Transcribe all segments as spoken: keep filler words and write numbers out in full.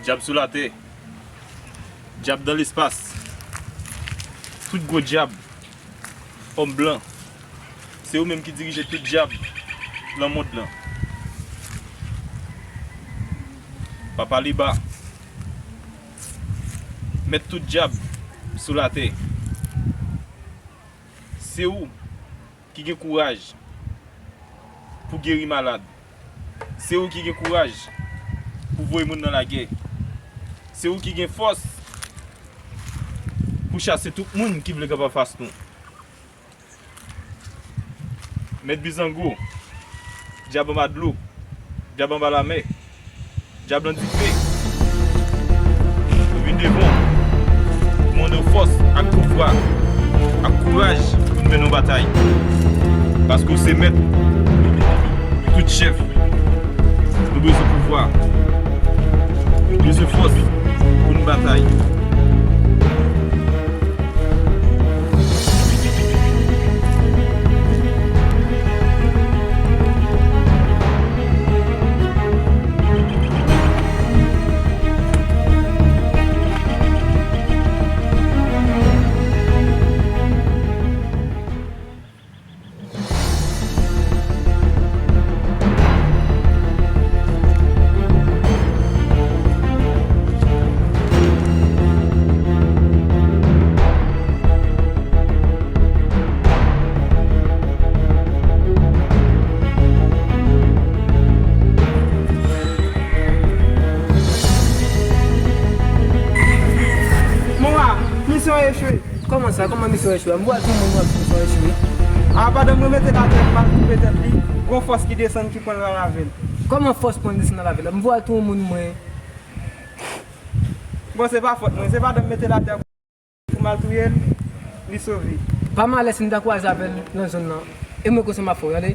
Dyab sou latè, dyab nan lespas, tout gwo dyab, òm blan, se ou menm ki dirije tout dyab nan mond lan. Papa Leba, mèt tout dyab sou latè, se ou ki gen kouraj pou geri malad. Se ou ki gen kouraj pou voye moun nan lagè. Se ou ki gen fòs pou chase tout moun ki vle kanpe anfas nou. Mèt Bizango, dyab anba dlo, dyab anba lamè, dyab nan dife. Nou vin devan w pou mande w fòs ak pouvwa ak kouraj pou n mennen yon batay. Paske w se mèt, nou tout chèf. Nou bezwen pouvwa. Nou bezwen fòs pou n batay. Mora, misyon echwe. Kòman sa? Kòman misyon echwe? M wè tout moun wè misyon echwe. A, pandan mwen mete l atè, m al koupe tèt li, gon fòs ki desann ki pran l al avè l. Kòman fòs pran l desann al avè l? M wè tout moun mwen. Bon, se pa fòt mwen, se pandan m mete l atè pou m al touye l, li sove. Pa malè si m ta kwaze avè l nan zòn nan. E mwen konsa m ap fè w, tande?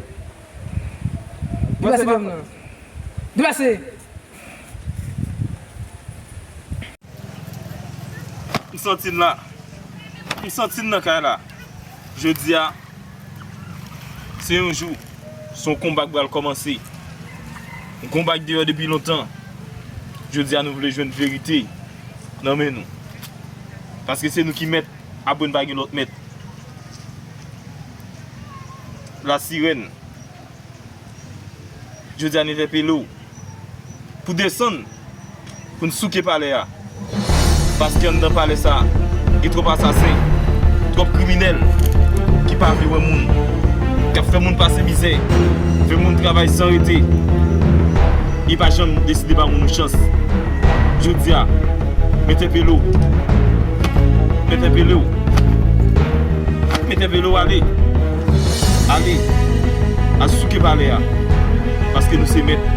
Bon, se pa fòt. Deplase! M santi n la. M santi n nan kay la. Jodi a, se yon jou. Se yon konba k pral kòmanse. Yon konba k deyò depi lontan. Jodi a, nou vle jwenn verite nan men nou. Paske se nou ki mèt, apre n pa gen lòt mèt. La sirèn. Jodi a n entèpele w pou desann, pou n souke palè a. Paske anndan palè sa a, gen twòp asasen, twòp kriminèl ki pa vle wè moun, k ap fè moun pase mizè, fè moun travay san rete, e pa janm deside ba moun yon chans. Jodi a, m entèpele w. M entèpele w. M entèpele w, ale. Ale. Al souke palè a. Paske nou se mèt.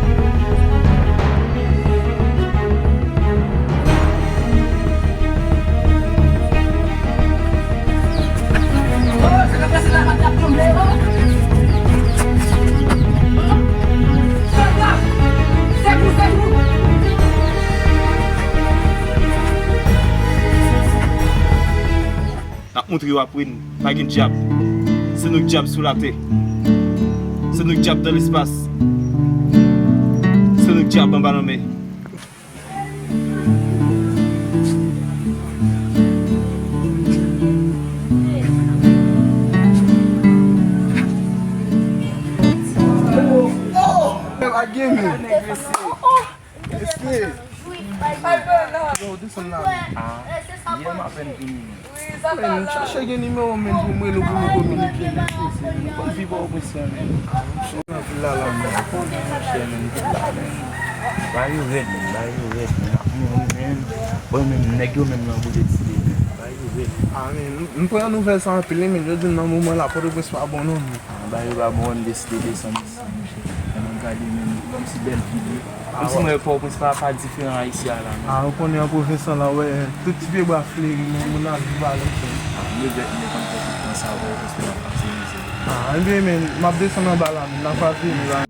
N ap montre yo apre n pa gen dyab. Se nou k dyab sou latè. Se nou k dyab nan lespas. Se nou k dyab anba lanmè. Mesye. Yo, desann la, men. Ah, yè m apèn vini, men. Men, m chache gen nimewo w, men, pou m rele w, pou nou kominike, men, mesye, men. M konn viv Pòtoprens lan, men. Nan vil la, la, men. Monchè, men, vil la, men. Bagay yo rèd, men. Bagay yo rèd, men. N ap mouri, men. Bon, men, nèg yo menm nan boule tire, men. Bagay yo rèd. Ah, men, m, m pran nouvèl sa anpil, wi, men. Yo di m nan moman la, Pòtoprens pa bon, non, men. Ah, bagay yo pa bon, m deside desann. Monchè, lè mwen gade menm, kòmsi bèl vil wi. Kòmsi mwen wè Pòtoprens pa, pa diferan a isi a la, non. Ah, ou konnen an pwovens lan, la, wè, tout ti pyebwa fleri, men moun ap viv alèz, frè m. Ah, m regrèt m te konn fè tout tan sa, Pòtoprens te ap pase mizè. Ah, ebyen, men, m ap desann anba la, men, n a kwaze la.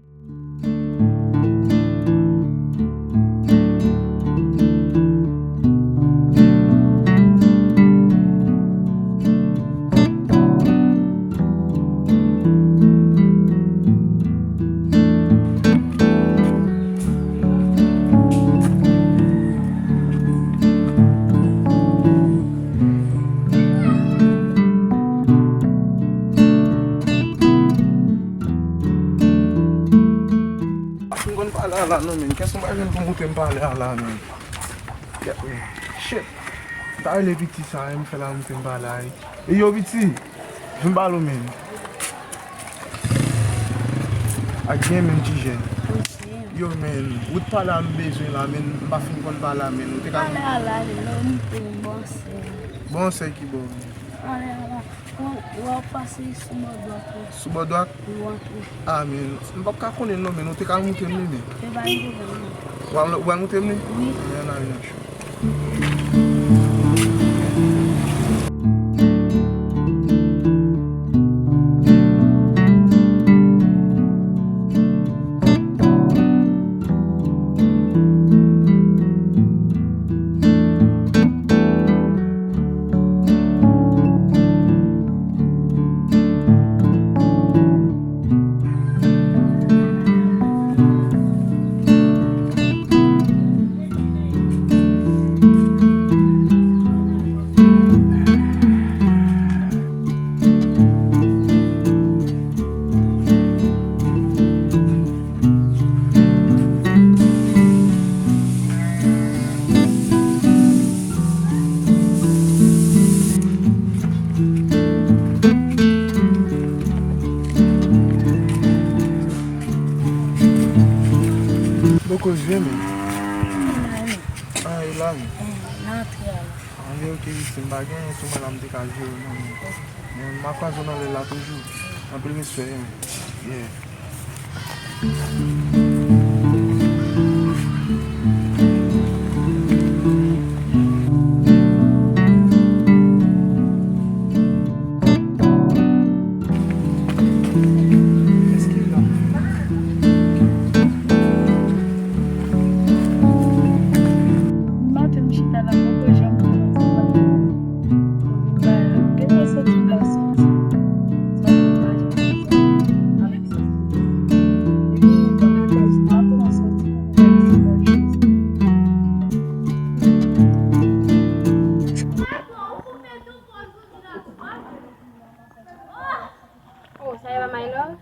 La non, men, kès yon bagay pou moute m pale a la, men. Shit. M ta rele piti sa, men m fè la moute m pale a. E yo, piti, vin pale w, men. Ak gen, men, ti jèn. Yo, men, wout pale a m bezwen la, men, m pa fin konn pale a, men. Ou te ka pale a la, lè m te bon sè. Bon sè ki bon, men. Pale a la. Ou, ou ap pase sou bò dwat ou. Sou bò dwat? Ou antre. Ah, men, m p ap ka konnen non, men nou te ka montre m li, men. Se pa yon pwoblèm, non. W a, w a montre m li? Wi. Men, nan, nan, cho. Boko jwe, men. Ah, e la, men. Nan antre a la. Antre, ok, viktim, pa gen anyen sou mwen la, m te ka jere w, non, men. Men m ap kwaze w nan lè la toujou. Anpil respè, yeah. Maten m chita la, m poko janm kòmanse pale. Gen yon santi m pa santi. Sa m pa janm fè sa. Avèk sa. Epi, m pa santi m pa santi. Oh, sa e pa my love?